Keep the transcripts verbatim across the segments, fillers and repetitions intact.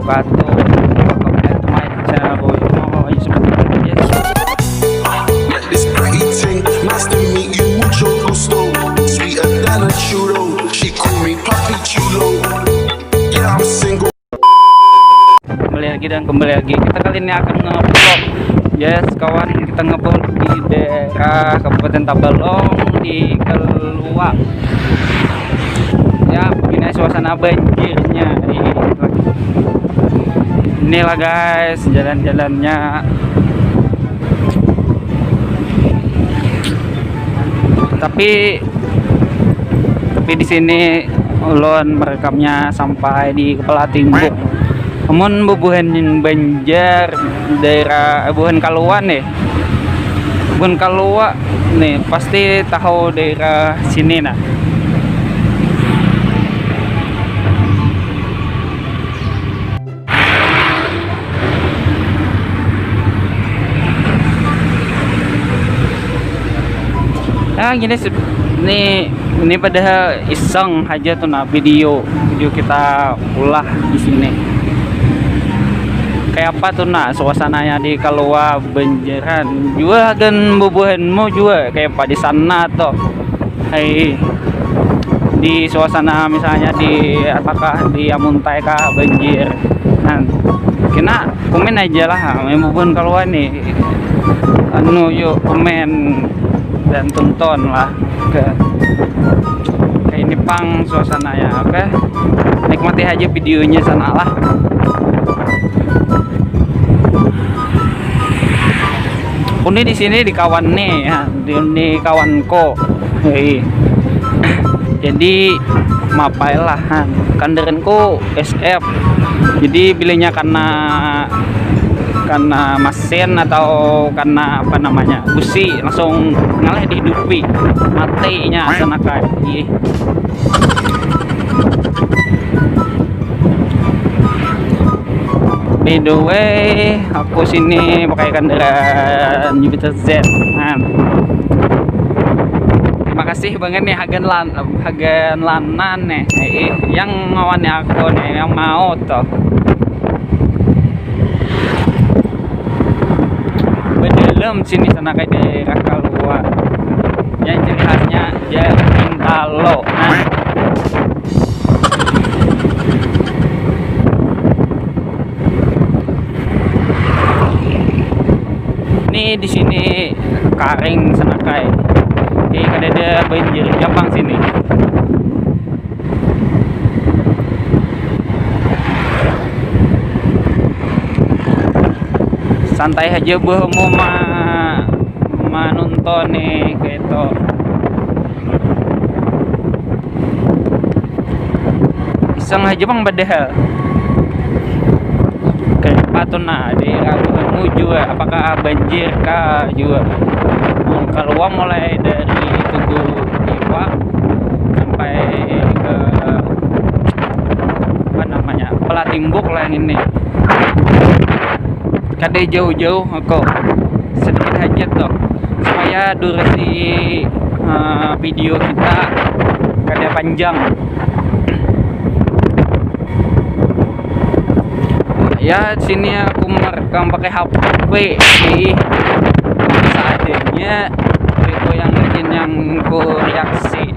Batu. Welcome back to my channel, boy. Oh, you suka, yes. This pretty thing, nice to meet you, mucho gusto. Sweeter than a churro, she call me Papi Chulo. Yeah, I'm single. Kembali lagi dan kembali lagi. Kita kali ini akan nge-vlog. Yes, kawan, kita nge-vlog di daerah Kabupaten Tabalong, di Kelua. Ya, begini suasana banjirnya. Ih, inilah, guys, jalan-jalannya. Tapi, tapi di sini ulun merekamnya sampai di Kepala Timbuk. Amun bubuhan Banjar, daerah, eh, buhan Kaluan nih. Buhan Kalua nih, pasti tahu daerah sini, nah. Ah, gini sih. Ini, ini padahal iseng aja tuh, nah, video, video kita ulah di sini. Kayak apa tuh, nah, suasananya di Kalua Banjaran? Jua hagan bubuhanmu jua kayak apa di sana tuh. Hai, di suasana misalnya di apakah di Amuntai kah banjir. Nah, kena komen aja lah, main bubuhan Kalua nih. Anu, yuk komen dan tonton lah ke kayak ini pang suasananya, oke? Nikmati aja videonya sana lah. Aku nih di sini di kawan nih, ya, di, di kawanku. Hei. Jadi mapai lah, ha. Kandaranku S F. Jadi bilanya karena karena mesin atau karena apa namanya busi langsung ngalih dihidupi matinya sanakai. Ih. By the way, aku sini pakai kendaraan Jupiter Z. Nah. Terima kasih banget nih hagan lan hagan lanan nih. Eh, yang ngawan aku nih yang mau tuh. Bedalam sini sana kayak daerah keluar. Yang ciri khasnya jalan Talo. Nah. Ini di sini karing senakai. Di kadada banjir Japang sini. Santai aja buh mau ma manonton nih gitu. Iseng aja bang padahal. Kenapa tuh nah di raguanmu juga apakah banjir kah juga. Kalau mulai dari Tugu Iwa sampai ke apa namanya Pelatimbuk lah ini. Kada jauh-jauh aku sedikit aja tuh supaya durasi uh, video kita kada panjang. Ya sini aku merekam pakai H P sih seadanya itu yang bikin yang ku reaksi.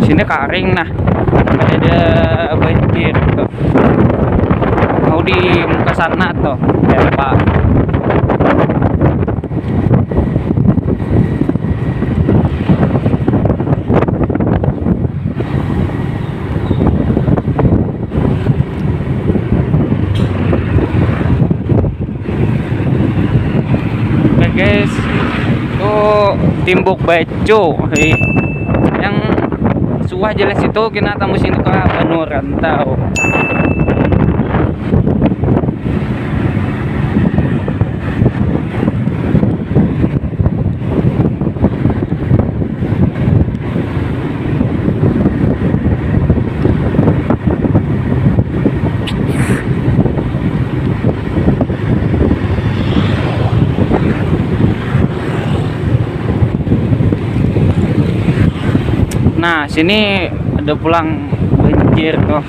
Sini karing nah ada banjir tuh mau di muka sana tuh ya pak. Oke guys, itu timbuk baco sih. Yang suah jelas itu kena tambus ini ke Banua Rantau. Nah, sini ada pulang banjir tuh.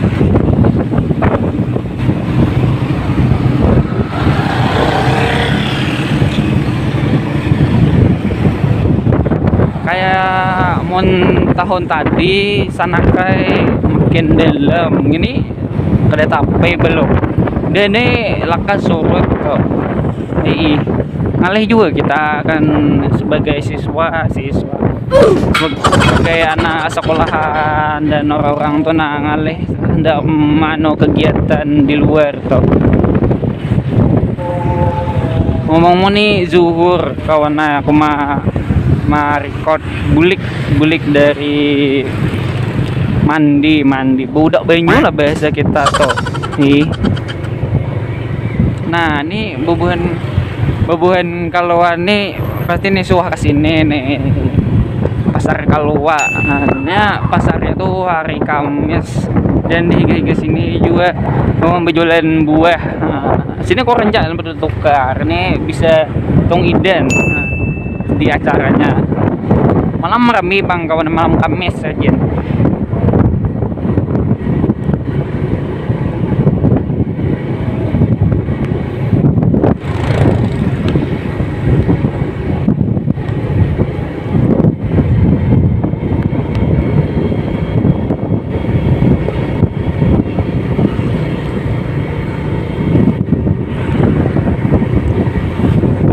Kayak mun tahun tadi, Sanakai makin dalam ini, kada tapai belum. Dan ini lakas surut tuh. Ii, ngalih juga kita kan sebagai siswa, siswa, sebagai anak sekolahan dan orang-orang tuh, nah, ngalih handak mano kegiatan di luar tuh. Ngomong-ngomong nih, zuhur, kawan, nah, aku ma ma record bulik, bulik dari mandi, mandi budak banyu lah bahasa kita tuh. Ih. Nah, ini bubuhan, bubuhan Kalua nih pasti nih suah ke sini nih. Pasar Kalua. Nah, pasarnya tuh hari Kamis dan di higa-higa sini juga mau berjualan buah. Nah, sini kok rencana bertukar nih, bisa tong idan. Nah, di acaranya. Malam rami, bang, kawan, malam Kamis saja.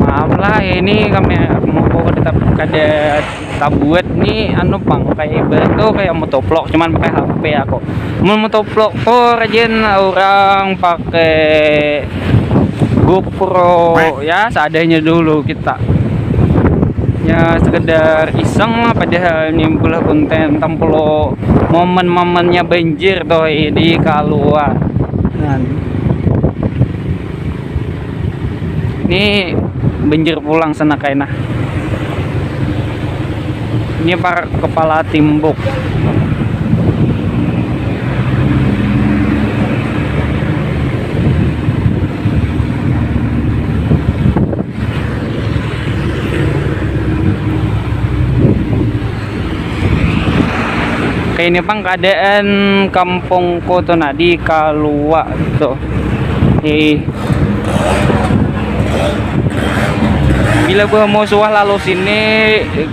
Maaf lah, ini kami mau kada, kada tabuat nih, anu pang, kayak ibarat tuh kayak motovlog, cuman pakai H P aku. Mun motovlog tuh rajin orang pakai GoPro, ya, seadanya dulu kita. Ya, sekedar iseng lah, padahal ini pula konten tampilo momen-momennya banjir tuh di Kalua. Nah. Ini banjir pulang sana kaina. Ini para kepala timbuk. Kayak ini pang keadaan kampungku tuh, nah, di Kalua tuh. Ih. Bila buah mau suah lalu sini,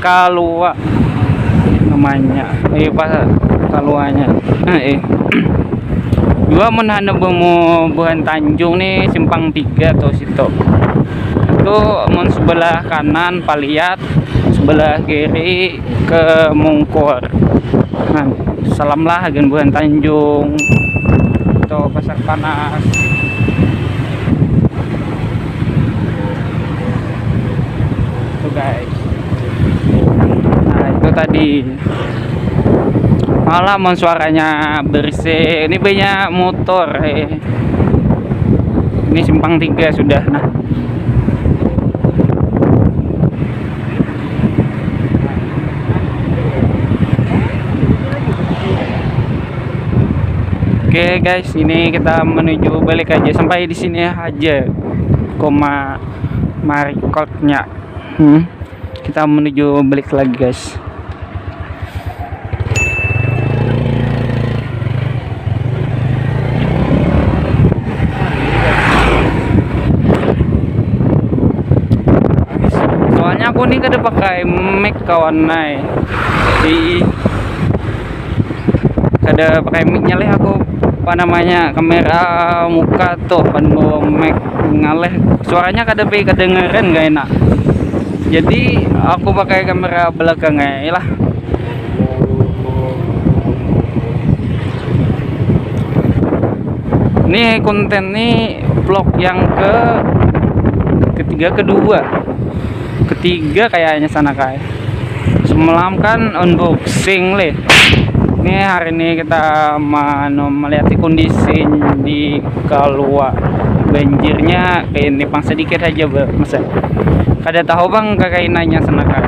Kalua namanya. Eh, pas Kaluanya. Eh, eh. Dua mun handak buah mau buahan Tanjung nih, simpang tiga tuh situ. Itu mun sebelah kanan Paliat, sebelah kiri ke Mungkur. Nah, salam lah hagan buhan Tanjung atau Pasar Panas. Tuh, guys. Nah, itu tadi. Malah mun suaranya berisik. Ini banyak motor, eh. Ini simpang tiga sudah, nah. Oke, guys, ini kita menuju balik aja, sampai di sini aja koma marikotnya. Hmm. Kita menuju balik lagi, guys. Soalnya aku nih kada pakai mic, kawan, nai. Di, kada pakai mic, nyalih aku, apa namanya, kamera muka tuh, pan bawa mic, ngalih suaranya kada pi kedengeran, gak enak. Jadi aku pakai kamera belakang aja lah. Ini konten nih vlog yang ke ketiga, kedua, ketiga kayaknya sana, kai. Semalam kan unboxing leh. Ini hari ini kita manu melihat kondisi di Kalua. Banjirnya kayak ini pang sedikit aja, Bang. Masa kada tahu, Bang, kakak inanya sana, kai.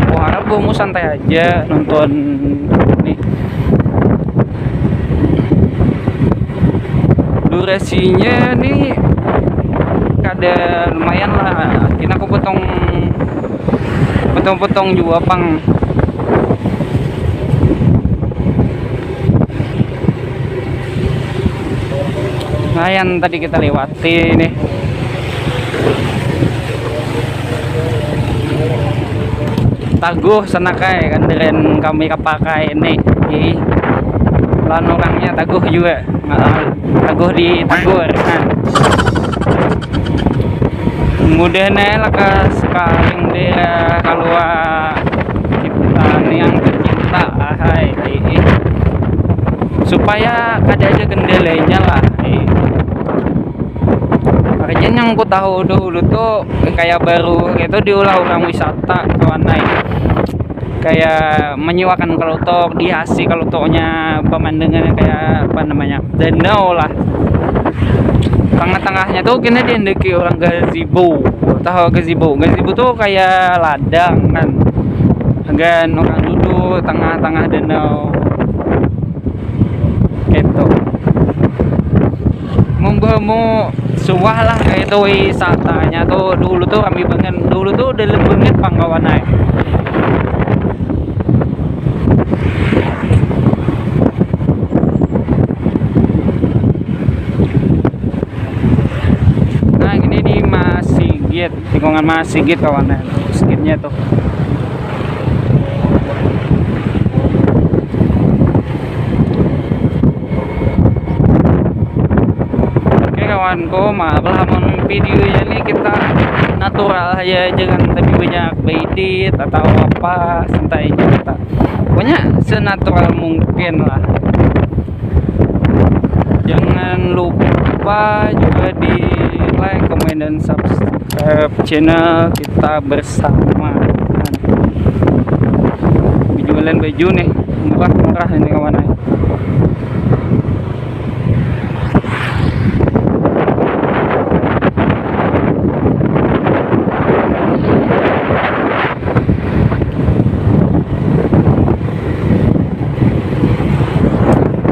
Aku harap kamu santai aja nonton nih. Durasinya nih kada, lumayan lah. Kena aku potong, potong-potong juga pang. Lumayan tadi kita lewati nih. Taguh sanakai kandiran kami kapakai ini. Ih. Lawan orangnya taguh juga. Nah, taguh di tagur. Nah. Mudah nih lekas kaling dia keluar kita nih yang tercinta. Ahai. Ih. Supaya kada aja kendalanya lah. Ih. Makanya yang ku tahu dahulu tuh kayak baru itu diulah orang wisata kawan ai. Kayak menyewakan kelotok, dihiasi kelotoknya, pemandangannya kayak apa namanya, danau lah. Tengah-tengahnya tuh kena diendeki orang gazebo. Tahu gazebo? Gazebo tuh kayak ladang kan. Hagan orang duduk tengah-tengah danau. Gitu. Mungguhamu suah lah kayak itu wisatanya tuh dulu tuh rame banget, dulu tuh dalam banget pang kawan ai. Nah ini di masigit, lingkungan masigit kawan ai, masigitnya tuh. Oke kawanku, maaf lah mun videonya nih kita natural aja, jangan lebih banyak beedit atau apa, santai aja kita. Pokoknya senatural mungkin lah. Jangan lupa juga di like, komen, dan subscribe channel kita bersama. Jualan baju nih, murah-murah ini kawan ai.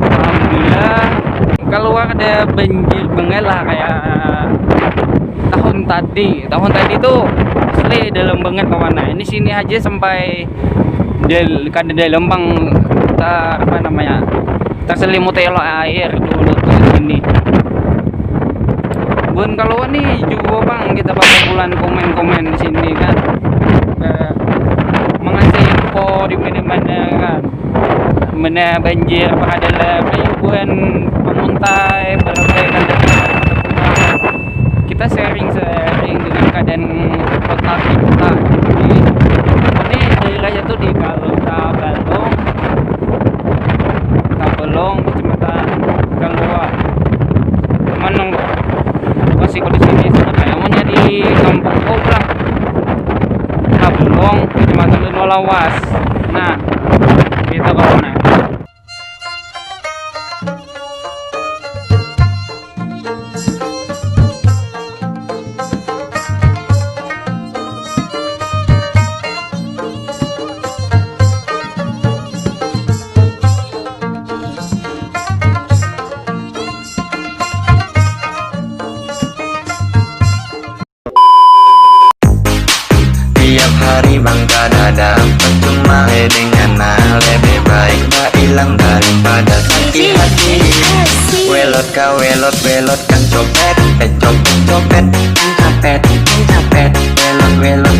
Alhamdulillah, keluar ada banjir banget lah kayak tahun tadi. Tahun tadi tuh asli dalam banget kawan. Nah, ini sini aja sampai del kada dalam pang ter apa namanya, terselimuti oleh air dulu tuh sini. Bun kalau nih juga bang kita pakai bulan komen-komen di sini kan. Eh, mengasih info di mana-mana kan. Mana banjir apa ada lah penyubuhan panguntai berapa kan. Kita sharing-sharing dengan keadaan kota kita. Jadi, ini daerahnya tuh di Kota Balong, Kota Balong, Kecamatan Kalua. Cuman nang masih di sini sebenarnya, amunnya di Kampung Kobra, Kota Balong, Kecamatan Lawas. Nah, kita kawan. Tiap hari bang kada dapat cuma dengan nah lebih baik bah hilang daripada sakit hati. Welot ka welot welot kan copet, eh copet copet, kan capet, kan capet. Welot welot